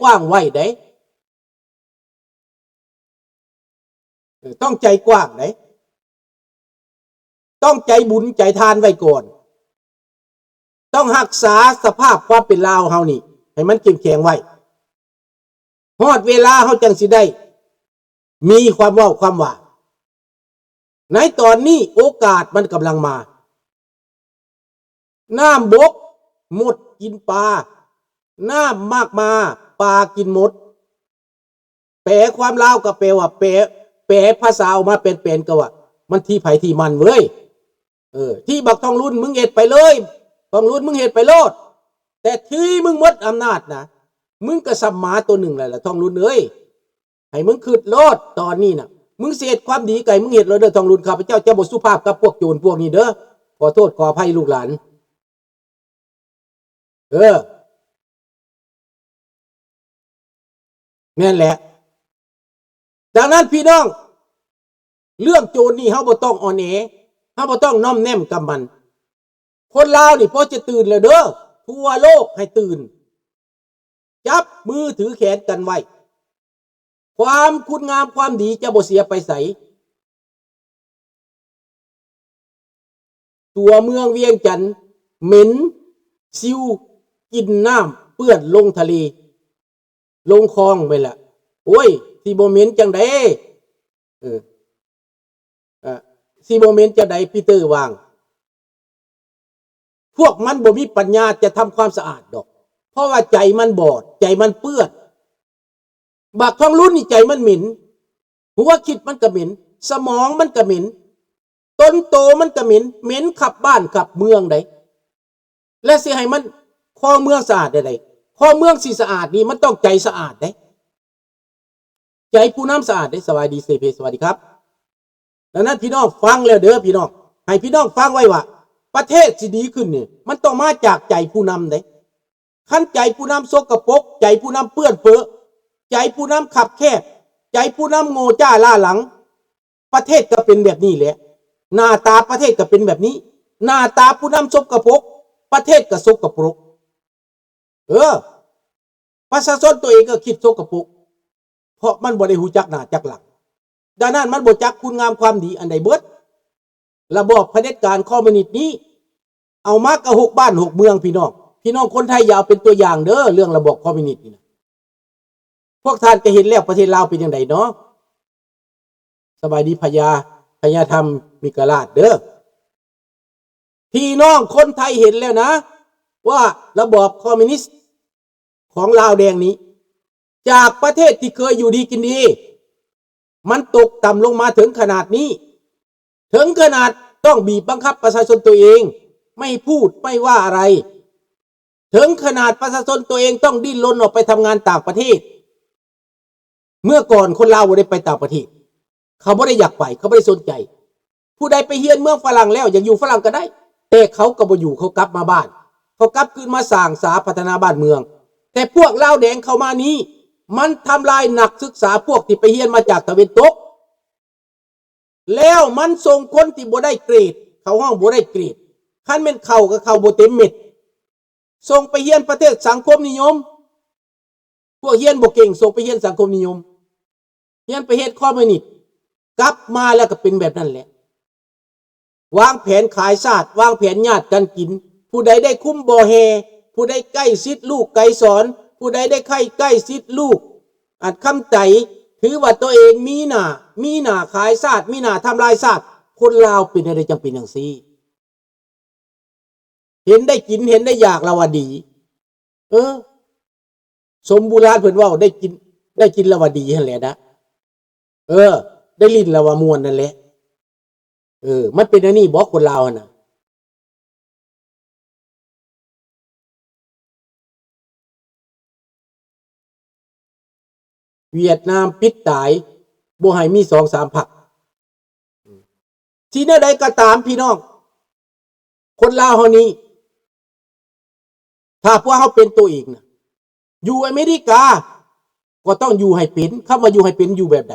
ກວ້າງໄວ້ເດ້ ເອີ ຕ້ອງໃຈກວ້າງເດ້ ຕ້ອງໃຈບຸນໃຈທານໄວ້ກ່ອນ ຕ້ອງຮັກສາສະພາບຄວາມເປັນລາວເຮົານີ້ໃຫ້ມັນເຂັ້ມແຂງໄວ້ ຮອດເວລາເຮົາຈັ່ງຊິໄດ້ມີຄວາມເວົ້າຄວາມວ່າ ໃນຕອນນີ້ໂອກາດມັນກຳລັງມາ ນ້ຳບົກມົດກິນປາ ນ້ຳມາກມາປາກິນມົດ ແປຄວາມລາວກໍແປວ່າ ແປ ແປພາສາອອກມາແປນໆ ກໍວ່າ ມັນທີ່ໃຜທີ່ມັນເວີຍ ເອີ ທີ່ບັກທອງລຸນ ມຶງເຮັດໄປເລີຍ ທອງລຸນ ມຶງເຮັດໄປໂລດ ແຕ່ທີ່ມຶງໝົດອຳນາດນະ ມຶງກໍສ່ຳໝາໂຕໜຶ່ງແລ້ວລະ ທອງລຸນເອີຍ ໃຫ້ມຶງຄິດໂລດຕອນນີ້ນະ ມຶງຊິເຮັດຄວາມດີໃຫ້ມຶງເຮັດໂລດເດີ ທອງລຸນ ຂ້າພະເຈົ້າຈະບໍ່ສຸພາບກັບພວກໂຈນພວກນີ້ເດີ ຂໍໂທດຂໍອະໄພລູກຫຼານ ເອີ ແມ່ນແຫຼະ ດັ່ງນັ້ນພີ່ນ້ອງ ເລື່ອງໂຈນນີ້ເຮົາບໍ່ຕ້ອງອ່ອນແອ ເຮົາບໍ່ຕ້ອງນ້ອມແນມກັບມັນ ຄົນລາວນີ້ພໍຈະຕື່ນແລ້ວເດີ ທົ່ວໂລກໃຫ້ຕື່ນ ຈັບມືຖືແຂນກັນໄວ້ ຄວາມຄຸນງາມຄວາມດີຈະບໍ່ເສຍໄປໃສ ຕົວເມືອງວຽງຈັນເໝັນຊິວ ກິນນ້ຳເປື້ອນລົງທະເລ ລົງຄອງແມ່ນລະ ໂອ້ຍ ຊິບໍ່ເໝັນຈັ່ງໃດ ເອີ ເອີ ຊິບໍ່ເໝັນຈັ່ງໃດ ປີເຕີວ່າງ ພວກມັນບໍ່ມີປັນຍາຈະທຳຄວາມສະອາດດອກ ເພາະວ່າໃຈມັນບອດ ໃຈມັນເປື້ອນ ບັກທອງລຸນນີ້ໃຈມັນເໝັນ ຫົວຄິດມັນກະເໝັນ ສະໝອງມັນກະເໝັນ ຕົນໂຕມັນກະເໝັນ ເໝັນຄັບບ້ານຄັບເມືອງໃດ ແລະ ຊິໃຫ້ມັນຄອງເມືອງສະອາດແນວໃດ ຄອງເມືອງຊິສະອາດນີ້ມັນຕ້ອງໃຈສະອາດເດ້ ໃຈຜູ້ນຳສະອາດເດ້ ສະບາຍດີເຊເພ ສະຫວັດດີຄັບ ດັ່ງນັ້ນພີ່ນ້ອງຟັງແລ້ວເດີພີ່ນ້ອງ ໃຫ້ພີ່ນ້ອງຟັງໄວ້ວ່າ ປະເທດຊິດີຂຶ້ນນີ້ ມັນຕ້ອງມາຈາກໃຈຜູ້ນຳເດ້ ຄັນໃຈຜູ້ນຳສົກກະປົກ ໃຈຜູ້ນຳເປື້ອນເປິ ໃຈຜູ້ນຳຄັບແຄບ ໃຈຜູ້ນຳໂງ່ຈ້າລ້າຫຼັງ ປະເທດກໍເປັນແບບນີ້ແຫຼະ ໜ້າຕາປະເທດກໍເປັນແບບນີ້ ໜ້າຕາຜູ້ນຳສົກກະປົກ ປະເທດກໍສົກກະປົກ ເອີ ປະຊາຊົນຕົວເອງກໍຄິດສົກກະປົກ ເພາະມັນບໍ່ໄດ້ຮູ້ຈັກໜ້າຈັກຫຼັງ ດັ່ງນັ້ນມັນບໍ່ຈັກຄຸນງາມຄວາມດີອັນໃດເບິດ ລະບອບຜະເດັດການຄອມມິວນິດນີ້ ເອົາມາກະຫົກບ້ານຫົກເມືອງພີ່ນ້ອງ ພີ່ນ້ອງຄົນໄທຢ່າເອົາເປັນຕົວຢ່າງເດີ ເລື່ອງລະບອບຄອມມິວນິດນີ້ນະ ພວກທ່ານຈະເຫັນແລ້ວປະເທດລາວເປັນຈັ່ງໃດເນາະ ສະບາຍດີພະຍາ ພະຍາທຳມິກະລາດເດີ ພີ່ນ້ອງຄົນໄທເຫັນແລ້ວນະ ວ່າລະບອບຄອມມິວນິດຂອງລາວແດງນີ້ ຈາກປະເທດທີ່ເຄີຍຢູ່ດີກິນດີ ມັນຕົກຕ່ຳລົງມາເຖິງຂະໜາດນີ້ ເຖິງຂະໜາດຕ້ອງບີບບັງຄັບປະຊາຊົນຕົວເອງ ໄມ່ໃຫ້ພູດ ໄມ່ວ່າອະໄລ ເຖິງຂະໜາດປະຊາຊົນຕົວເອງຕ້ອງດີ້ນລົນອອກໄປທຳງານຕ່າງປະເທດ. ເມື່ອກ່ອນຄົນລາວບໍ່ໄດ້ໄປຕ່າງປະເທດ ເຂົາບໍ່ໄດ້ຢາກໄປ ເຂົາບໍ່ໄດ້ສົນໃຈ. ຜູ້ໃດໄປຮຽນເມືອງຝຣັ່ງແລ້ວ ຢາກຢູ່ຝຣັ່ງກໍໄດ້ ແຕ່ເຂົາກໍບໍ່ຢູ່ ເຂົາກັບມາບ້ານ ເຂົາກັບຄືນມາສ້າງສາພັດທະນາບ້ານເມືອງ. ແຕ່ພວກລາວແດງເຂົ້າມານີ້ ມັນທຳລາຍນັກສຶກສາພວກທີ່ໄປຮຽນມາຈາກຕາເວັນຕົກ. ແລ້ວມັນສົ່ງຄົນທີ່ບໍ່ໄດ້ເກຣດ ເຂົາຮ້ອງບໍ່ໄດ້ເກຣດ ຄັນແມ່ນເຂົ້າກໍເຂົ້າບໍ່ເຕັມເມັດ ສົ່ງໄປຮຽນປະເທດສັງຄົມນິຍົມ. ພວກຮຽນບໍ່ເກັ່ງ ສົ່ງໄປຮຽນສັງຄົມນິຍົມ ຮຽນປະເທດຄອມມິວນິດ ກັບມາແລ້ວກໍເປັນແບບນັ້ນແຫຼະ. ວາງແຜນຂາຍຊາດ ວາງແຜນຍາດກັນກິນ ຜູ້ໃດໄດ້ຄຸມບໍ່ແຮ່ ຜູ້ໃດໃກ້ຊິດລູກໄກສອນ ຜູ້ໃດໄດ້ໃກ້ ໃກ້ຊິດລູກ ອັນຄຳໃຈ ຖືວ່າຕົວເອງມີໜ້າ ມີໜ້າຂາຍຊາດ ມີໜ້າທຳລາຍຊາດ. ຄົນລາວເປັນແນວໃດຈັ່ງເປັນຈັ່ງຊີ້? ເຫັນໄດ້ກິນ ເຫັນໄດ້ຢາກລະວ່າດີ. ເອີ ສົມບູຮານເພິ່ນເວົ້າ ໄດ້ກິນ ໄດ້ກິນລະວ່າດີຫັ້ນແຫຼະນະ. ເອີ ໄດ້ຫຼິ້ນລະວ່າມ່ວນຫັ້ນແຫຼະ. ເອີ ມັນເປັນແນວນີ້ບໍ ຄົນລາວຫັ້ນນະ? ຫວຽດນາມປິດຕາຍ ບໍ່ໃຫ້ມີສອງສາມພັກ. ຊິແນວໃດກໍຕາມພີ່ນ້ອງ ຄົນລາວເຮົານີ້ ຖ້າພວກເຮົາເປັນໂຕເອງນະ ຢູ່ອາເມລິກາກໍຕ້ອງຢູ່ໃຫ້ເປັນ. ຄຳວ່າຢູ່ໃຫ້ເປັນ ຢູ່ແບບໃດ?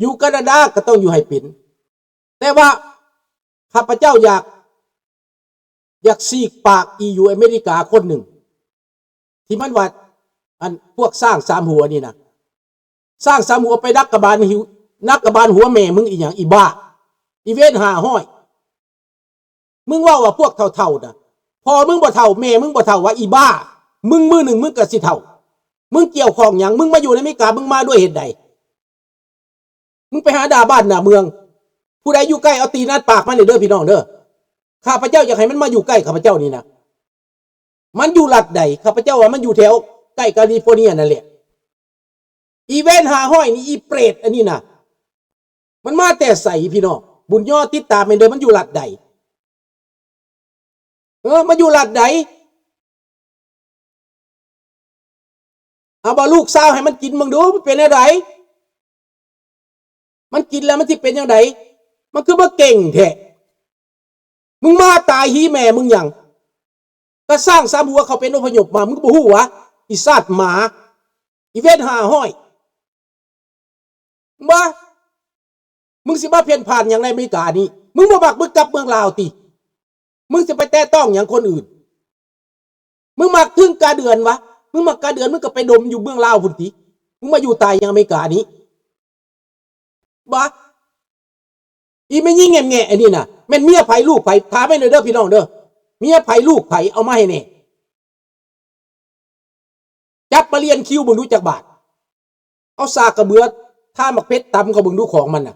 ຢູ່ການາດາກໍຕ້ອງຢູ່ໃຫ້ເປັນ. ແຕ່ວ່າຂ້າພະເຈົ້າຢາກ ຢາກສີກປາກອີຢູ່ອາເມລິກາຄົນໜຶ່ງ ທີ່ມັນວ່າ ອັນພວກຊ້າງສາມຫົວນີ້ນະ ຊ້າງສາມຫົວໄປດັກກະບານຫິວ ດັກກະບານຫົວແມ່ມຶງອີຫຍັງ ອີບ້າ ອີເວນຫ້າຮ້ອຍ. ມຶງເວົ້າວ່າພວກເຖົ້າໆນະ ພໍ່ມຶງບໍ່ເຖົ້າ ແມ່ມຶງບໍ່ເຖົ້າຫວາ ອີບ້າ. ມຶງມື້ໜຶ່ງມຶງກໍຊິເຖົ້າ. ມຶງກ່ຽວຂ້ອງຫຍັງ? ມຶງມາຢູ່ໃນອາເມລິກາ ມຶງມາດ້ວຍເຫດໃດ? ມຶງໄປຫາດ່າບ້ານດ່າເມືອງ. ຜູ້ໃດຢູ່ໃກ້ເອົາຕີນອັດປາກມັນເດີພີ່ນ້ອງເດີ. ຂ້າພະເຈົ້າຢາກໃຫ້ມັນມາຢູ່ໃກ້ຂ້າພະເຈົ້ານີ້ນະ. ມັນຢູ່ລັດໃດ? ຂ້າພະເຈົ້າວ່າມັນຢູ່ແຖວໃກ້ກາລີຟໍເນຍນັ້ນແຫຼະ. ອີເວນຫ້າຮ້ອຍນີ້ ອີເປຣດອັນນີ້ນະ ມັນມາແຕ່ໃສພີ່ນ້ອງ? ບຸນຍໍຕິດຕາມແມ່ນເດີ ມັນຢູ່ລັດໃດ? ເອີ ມັນຢູ່ລັດໃດ? ເອົາບໍ່ລູກສາວໃຫ້ມັນກິນເບິ່ງດູ ມັນເປັນແນວໃດ? ມັນກິນແລ້ວມັນຊິເປັນຈັ່ງໃດ? ມັນຄືມາເກັ່ງແທ້? ມຶງມາຕາຍຫີແມ່ມຶງຫຍັງ? ກະຊ້າງສາມຫົວເຂົາເປັນອະພະຍົບມາ ມຶງບໍ່ຮູ້ຫວາ? ອີສັດໝາ ອີເວນຫ້າຮ້ອຍ ບໍ່ ມຶງຊິມາເພ້ນພານຫຍັງໃນອາເມລິການີ້? ມຶງບໍ່ມັກ ມຶງກັບເມືອງລາວຕິ? ມຶງຊິໄປແຕະຕ້ອງຫຍັງຄົນອື່ນ? ມຶງມັກເຖິງກາເດືອນຫວາ? ມຶງມັກກາເດືອນ ມຶງກໍໄປດົມຢູ່ເມືອງລາວພຸ້ນຕິ? ມຶງມາຢູ່ຕາຍຫຍັງອາເມລິການີ້? ບໍ່ ອີແມ່ຍິງແງ່ໆອັນນີ້ນະ ແມ່ນເມຍໃຜລູກໃຜ? ຖາມໃຫ້ໜ່ອຍເດີພີ່ນ້ອງເດີ ເມຍໃຜລູກໃຜ? ເອົາມາໃຫ້ແດ່. ຈັບມາລຽນຄິວເບິ່ງດູຈັກບາດ. ເອົາສາກກະເບືອທາໝາກເຜັດຕຳເຂົາເບິ່ງດູຂອງມັນນະ.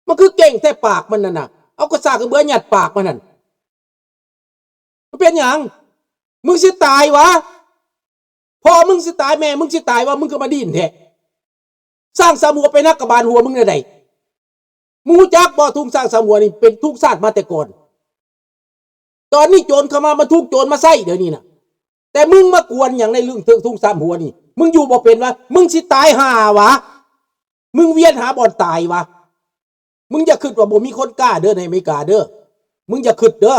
ມັນຄືເກັ່ງແທ້ປາກມັນນັ້ນນະ. ເອົາກະສາກກະເບືອຍັດປາກມັນຫັ້ນ. ມັນເປັນຫຍັງ? ມຶງຊິຕາຍຫວາ? ພໍ່ມຶງຊິຕາຍ ແມ່ມຶງຊິຕາຍຫວາ? ມຶງຄືມາດີ້ນແທ້? ຊ້າງສາມຫົວໄປນັກກະບານຫົວມຶງແນວໃດ? ມຶງຮູ້ຈັກບໍ່? ທຸງຊ້າງສາມຫົວນີ້ເປັນທຸງຊາດມາແຕ່ກ່ອນ. ຕອນນີ້ໂຈນເຂົ້າມາ ມັນທຸງໂຈນມາໃຊ້ດຽວນີ້ນະ. ແຕ່ມຶງມາກວນຫຍັງໃນເລື່ອງທຸງສາມຫົວນີ້? ມຶງຢູ່ບໍ່ເປັນຫວາ? ມຶງຊິຕາຍຫ່າຫວາ? ມຶງວຽນຫາບ່ອນຕາຍຫວາ? ມຶງຢ່າຄິດວ່າບໍ່ມີຄົນກ້າເດີໃນອາເມລິກາເດີ. ມຶງຢ່າຄິດເດີ.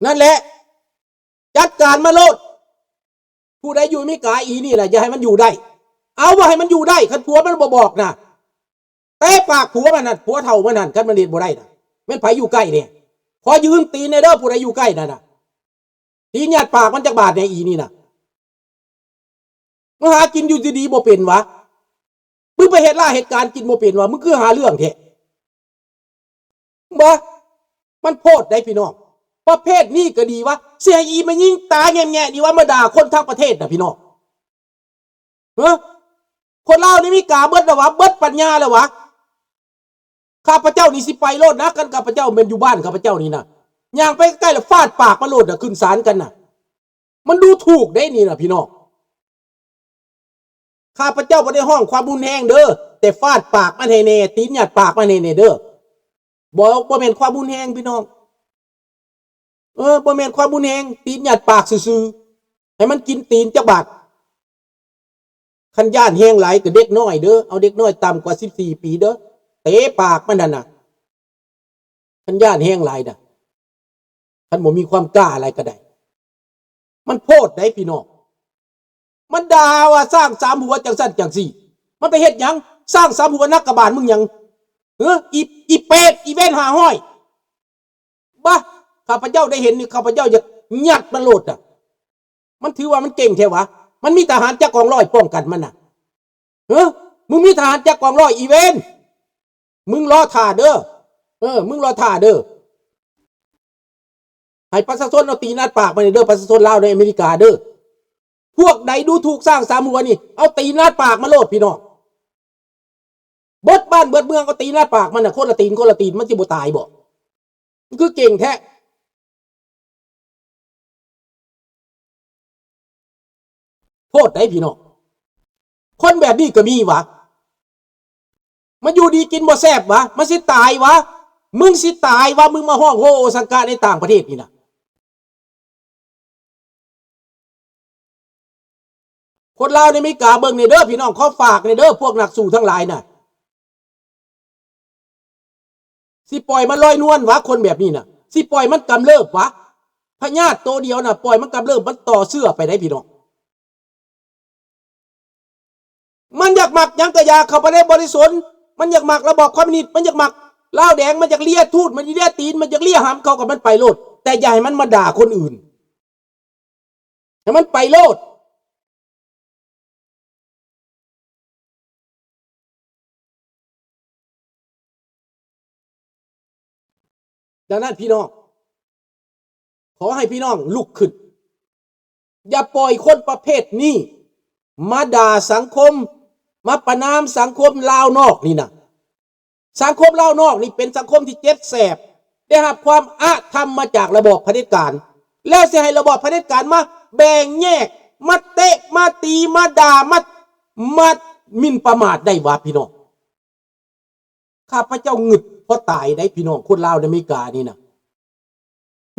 ນັ້ນແຫຼະ ຈັດການມາໂລດ. ຜູ້ໃດຢູ່ອາເມລິກາອີນີ້ນະ ຢ່າໃຫ້ມັນຢູ່ໄດ້. ເອົາ ບໍ່ໃຫ້ມັນຢູ່ໄດ້. ຄັນຜົວມັນບໍ່ບອກນະ ເຕະປາກຜົວມັນຫັ້ນ ຜົວເຖົ້າມັນຫັ້ນ. ຄັນມັນເຮັດບໍ່ໄດ້ນະ ແມ່ນໃຜຢູ່ໃກ້ແດ່? ຂໍຢືມຕີນແດ່ເດີ ຜູ້ໃດຢູ່ໃກ້ນັ້ນນະ. ຕີນຍັດປາກມັນຈັກບາດແດ່ອີນີ້ນະ. ມາຫາກິນຢູ່ດີໆບໍ່ເປັນຫວາ? ມຶງໄປເຮັດລາເຮັດການກິນບໍ່ເປັນຫວາ? ມຶງຄືຫາເລື່ອງແທ້. ບໍ່ ມັນໂພດໃດ໋ພີ່ນ້ອງ. ປະເພດນີ້ກໍດີຫວາ? ຊິໃຫ້ອີແມ່ຍິງຕາແງະໆນີ້ຫວາ? ມາດ່າຄົນທັງປະເທດນະພີ່ນ້ອງ. ເອີ ຄົນລາວໃນອາເມລິກາເບິດແລ້ວຫວາ? ເບິດປັນຍາແລ້ວຫວາ? ຂ້າພະເຈົ້ານີ້ຊິໄປໂລດນະ. ຄັນຂ້າພະເຈົ້າແມ່ນຢູ່ບ້ານຂ້າພະເຈົ້ານີ້ນະ ຍ່າງໄປໃກ້ໆ ລະຟາດປາກມັນໂລດນະ. ຂຶ້ນສານກັນນະ. ມັນດູຖູກເດ້ນີ້ນະພີ່ນ້ອງ. ຂ້າພະເຈົ້າບໍ່ໄດ້ຮ້ອງຄວາມຮຸນແຮງເດີ ແຕ່ຟາດປາກມັນໃຫ້ແດ່ ຕີນຍັດປາກມັນໃຫ້ແດ່ເດີ. ບໍ່ ບໍ່ແມ່ນຄວາມຮຸນແຮງພີ່ນ້ອງ. ເອີ ບໍ່ແມ່ນຄວາມຮຸນແຮງ ຕີນຍັດປາກຊື່ໆ ໃຫ້ມັນກິນຕີນຈັກບາດ. ຄັນຢ້ານແຮງຫຼາຍກໍເດັກນ້ອຍເດີ ເອົາເດັກນ້ອຍຕ່ຳກວ່າສິບສີ່ປີເດີ ເຕະປາກມັນຫັ້ນນະ. ຄັນຢ້ານແຮງຫຼາຍນະ ຄັນບໍ່ມີຄວາມກ້າຫຼາຍກໍໄດ້. ມັນໂພດໃດ໋ພີ່ນ້ອງ. ມັນດ່າວ່າຊ້າງສາມຫົວຈັ່ງຊັ້ນຈັ່ງຊີ້. ມັນໄປເຮັດຫຍັງ? ຊ້າງສາມຫົວນັກກະບານມຶງຫຍັງ? ເອີ ອີ ອີເປດ ອີເວນຫ້າຮ້ອຍ. ບາ ຂ້າພະເຈົ້າໄດ້ເຫັນນີ້ ຂ້າພະເຈົ້າຢາກຍັດມັນໂລດນະ. ມັນຖືວ່າມັນເກັ່ງແທ້ຫວາ? ມັນມີທະຫານຈັກກອງຮ້ອຍປ້ອງກັນມັນນະ. ເອີ ມຶງມີທະຫານຈັກກອງຮ້ອຍ ອີເວນ ມຶງລໍຖ້າເດີ. ເອີ ມຶງລໍຖ້າເດີ. ໃຫ້ປະຊາຊົນເອົາຕີນອັດປາກມັນເດີ ປະຊາຊົນລາວໃນອາເມລິກາເດີ. ພວກໃດດູຖູກຊ້າງສາມຫົວນີ້ ເອົາຕີນອັດປາກມັນໂລດພີ່ນ້ອງ. ເບິດບ້ານເບິດເມືອງ ເອົາຕີນອັດປາກມັນນະ ຄົນລະຕີນ ຄົນລະຕີນ ມັນຊິບໍ່ຕາຍບໍ່? ມັນຄືເກັ່ງແທ້. ໂພດໃດ໋ພີ່ນ້ອງ. ຄົນແບບນີ້ກໍມີຫວາ? ມັນຢູ່ດີກິນບໍ່ແຊບຫວາ? ມັນຊິຕາຍຫວາ? ມຶງຊິຕາຍຫວາ? ມຶງມາຮ້ອງໂຮໂອສັງກະໃນຕ່າງປະເທດນີ້ນະ. ຄົນລາວໃນອາເມລິກາເບິ່ງແດ່ເດີພີ່ນ້ອງ ຂໍຝາກແດ່ເດີ ພວກນັກສູ້ທັງຫຼາຍນະ. ຊິປ່ອຍມັນລອຍນວນຫວາ? ຄົນແບບນີ້ນະ ຊິປ່ອຍມັນກຳເລີບຫວາ? ພະຍາດໂຕດຽວນະ ປ່ອຍມັນກຳເລີບ ມັນຕໍ່ເຊື້ອໄປໄດ໋ພີ່ນ້ອງ. ມັນຢາກມັກຫຍັງກະຢ່າ ເຂົ້າໄປໃນບໍລິສົນ ມັນຢາກມັກລະບອບຄອມມິວນິດ ມັນຢາກມັກ ລາວແດງມັນຢາກເລຍຕູດ ມັນຢາກເລຍຕີນ ມັນຢາກເລຍຫຳ ເຂົາກໍມັນໄປໂລດ ແຕ່ຢ່າໃຫ້ມັນມາດ່າຄົນອື່ນ ໃຫ້ມັນໄປໂລດ. ດັ່ງນັ້ນພີ່ນ້ອງ ຂໍໃຫ້ພີ່ນ້ອງລຸກຂຶ້ນ ຢ່າປ່ອຍຄົນປະເພດນີ້ມາດ່າສັງຄົມ ມາປະນາມສັງຄົມລາວນອກນີ້ນະ. ສັງຄົມລາວນອກນີ້ເປັນສັງຄົມທີ່ເຈັບແສບ ໄດ້ຮັບຄວາມອະທຳມາຈາກລະບອບຜະເດັດການ ແລ້ວຊິໃຫ້ລະບອບຜະເດັດການມາແບ່ງແຍກ ມາເຕະ ມາຕີ ມາດ່າ ມາ ມາໝິ່ນປະໝາດໄດ້ຫວາ ພີ່ນ້ອງ? ຂ້າພະເຈົ້າງຶດພໍຕາຍໄດ໋ ພີ່ນ້ອງ ຄົນລາວໃນອາເມລິການີ້ນະ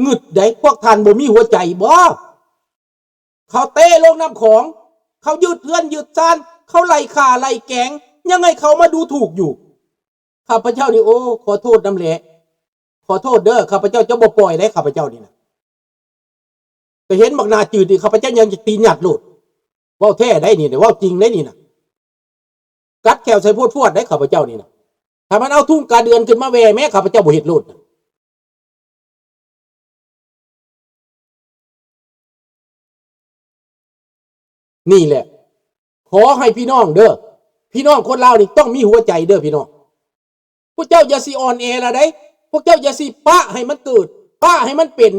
ງຶດໄດ໋. ພວກທ່ານບໍ່ມີຫົວໃຈບໍ? ເຂົາເຕະລົງນ້ຳຂອງ ເຂົາຍຶດເຮືອນຍຶດຊານ ເຂົາໄລ່ຂ້າໄລ່ແກງ ຍັງໃຫ້ເຂົາມາດູຖູກຢູ່. ຂ້າພະເຈົ້ານີ້ ໂອ້ ຂໍໂທດນຳແຫຼະ ຂໍໂທດເດີ ຂ້າພະເຈົ້າຈະບໍ່ປ່ອຍໄດ໋ ຂ້າພະເຈົ້ານີ້ນະ. ແຕ່ເຫັນບັກໜ້າຈືດນີ້ ຂ້າພະເຈົ້າຍັງຈະຕີນຍັດໂລດ. ເວົ້າແທ້ໄດ໋ນີ້ ເວົ້າຈິງໄດ໋ນີ້ນະ ກັດແຂ້ວໃສ່ພວດໆໄດ໋ ຂ້າພະເຈົ້ານີ້ນະ. ຖ້າມັນເອົາທຸງກາເດືອນຂຶ້ນມາແວ່ແມ້ ຂ້າພະເຈົ້າບໍ່ເຮັດໂລດນະ. ນີ້ແຫຼະ ຂໍໃຫ້ພີ່ນ້ອງເດີ ພີ່ນ້ອງຄົນລາວນີ້ຕ້ອງມີຫົວໃຈເດີພີ່ນ້ອງ. ພວກເຈົ້າຢ່າຊິອ່ອນແອລະໄດ໋ ພວກເຈົ້າຢ່າຊິປະໃຫ້ມັນເກີດ ປະໃຫ້ມັນເປັນ.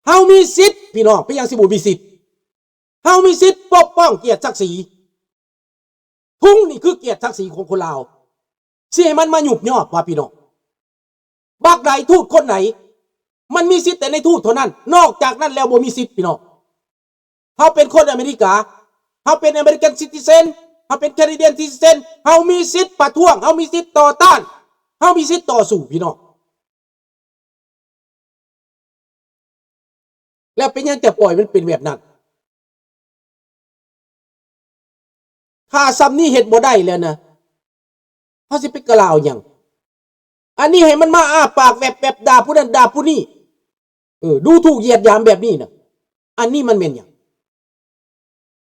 ເຮົາມີສິດພີ່ນ້ອງ ເປັນຫຍັງຊິບໍ່ມີສິດ? ເຮົາມີສິດປົກປ້ອງກຽດສັກສີ. ທຸງນີ້ຄືກຽດສັກສີຂອງຄົນລາວ ຊິໃຫ້ມັນມາຍຸບຍອບວ່າພີ່ນ້ອງ? ບັກໃດ ທູດຄົນໃດ ມັນມີສິດແຕ່ໃນທູດເທົ່ານັ້ນ ນອກຈາກນັ້ນແລ້ວບໍ່ມີສິດພີ່ນ້ອງ. ເຮົາເປັນຄົນອາເມລິກາ ເຮົາເປັນ American citizen ເຮົາເປັນ Canadian citizen ເຮົາມີສິດປະທ້ວງ ເຮົາມີສິດຕໍ່ຕ້ານ ເຮົາມີສິດຕໍ່ສູ້ພີ່ນ້ອງ. ແລ້ວເປັນຫຍັງຈະປ່ອຍມັນເປັນແບບນັ້ນ? ຖ້າຊ່ຳນີ້ເຮັດບໍ່ໄດ້ແລ້ວນະ ເຮົາຊິໄປກ່າວຫຍັງ? ອັນນີ້ໃຫ້ມັນມາອ້າປາກແວບໆ ດ່າຜູ້ນັ້ນດ່າຜູ້ນີ້ ເອີ ດູຖູກຢຽດຫຍາມແບບນີ້ນະ ອັນນີ້ມັນແມ່ນຫຍັງ?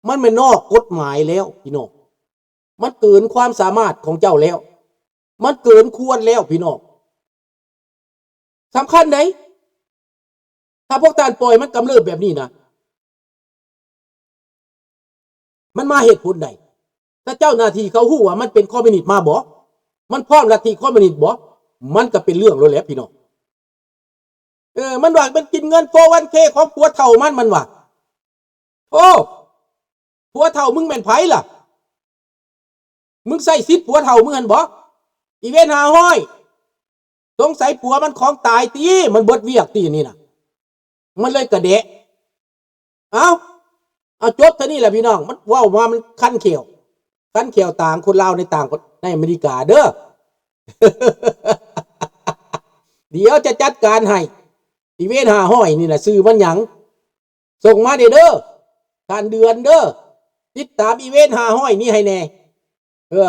ມັນແມ່ນນອກກົດໝາຍແລ້ວພີ່ນ້ອງ ມັນເກີນຄວາມສາມາດຂອງເຈົ້າແລ້ວ ມັນເກີນຄວນແລ້ວພີ່ນ້ອງ. ສຳຄັນໃດ໋ ຖ້າພວກທ່ານປ່ອຍມັນກຳເລີບແບບນີ້ນະ ມັນມາເຫດຜົນໃດ? ຖ້າເຈົ້າໜ້າທີ່ເຂົາຮູ້ວ່າມັນເປັນຄອມມິວນິດມາບໍ? ມັນພ້ອມລັດທິຄອມມິວນິດບໍ? ມັນກໍເປັນເລື່ອງໂລດແຫຼະພີ່ນ້ອງ. ເອີ ມັນວ່າມັນກິນເງິນ ໂຟວັນເຄ ຂອງຜົວເຖົ້າມັນ ມັນວ່າ. ໂອ້ ຜົວເຖົ້າມຶງແມ່ນໃຜລະ? ມຶງໃຊ້ສິດຜົວເຖົ້າມຶງຫັ້ນບໍ? ອີເວັນຫ້າຮ້ອຍ ສົງໄສຜົວມັນຂອງຕາຍຕິ ມັນເບິດວຽກຕິ ອັນນີ້ນະ ມັນເລີຍກະແດະ. ເອົາ ເອົາ ຈົບເທົ່ານີ້ແຫຼະພີ່ນ້ອງ ມັນເວົ້າມາມັນຄັນແຂ້ວ ຄັນແຂ້ວຕາງຄົນລາວໃນຕ່າງ ໃນອາເມລິກາເດີ. ດຽວຈະຈັດການໃຫ້ ອີເວັນຫ້າຮ້ອຍນີ້ນະ ຊື່ມັນຫຍັງ? ສົ່ງມາແດ່ເດີ ທ່ານເດືອນເດີ ຕິດຕາມອີເວັນຫ້າຮ້ອຍນີ້ໃຫ້ແດ່. ເອີ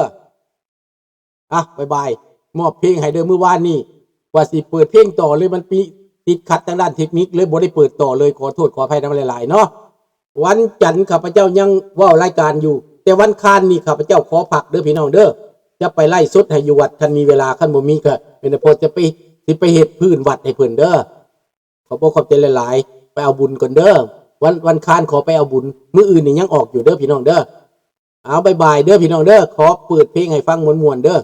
ອ່ະ ບາຍບາຍ ມອບເພງໃຫ້ເດີ. ມື້ວານນີ້ວ່າຊິເປີດເພງຕໍ່ເລີຍ ມັນຕິດຂັດທາງດ້ານເທັກນິກ ເລີຍບໍ່ໄດ້ເປີດຕໍ່ເລີຍ ຂໍໂທດຂໍອະໄພນຳຫຼາຍໆເນາະ. ວັນຈັນຂ້າພະເຈົ້າຍັງເວົ້າລາຍການຢູ່ ແຕ່ວັນຄານນີ້ຂ້າພະເຈົ້າຂໍພັກເດີພີ່ນ້ອງເດີ ຈະໄປໄລຟ໌ສົດໃຫ້ຢູ່ວັດ ຄັນມີເວລາ ຄັນບໍ່ມີກໍເປັນແຕ່ພໍຈະໄປ ຊິໄປເຮັດພື້ນວັດໃຫ້ເພິ່ນເດີ. ຂອບອົກຂອບໃຈຫຼາຍໆ ໄປເອົາບຸນກ່ອນເດີ. ວັນ ວັນຄານຂໍໄປເອົາບຸນ ມື້ອື່ນນີ້ຍັງອອກຢູ່ເດີພີ່ນ້ອງເດີ. ເອົາ ບາຍບາຍເດີພີ່ນ້ອງເດີ. ຂໍເປີດເພງໃຫ້ຟັງມ່ວນໆເດີ.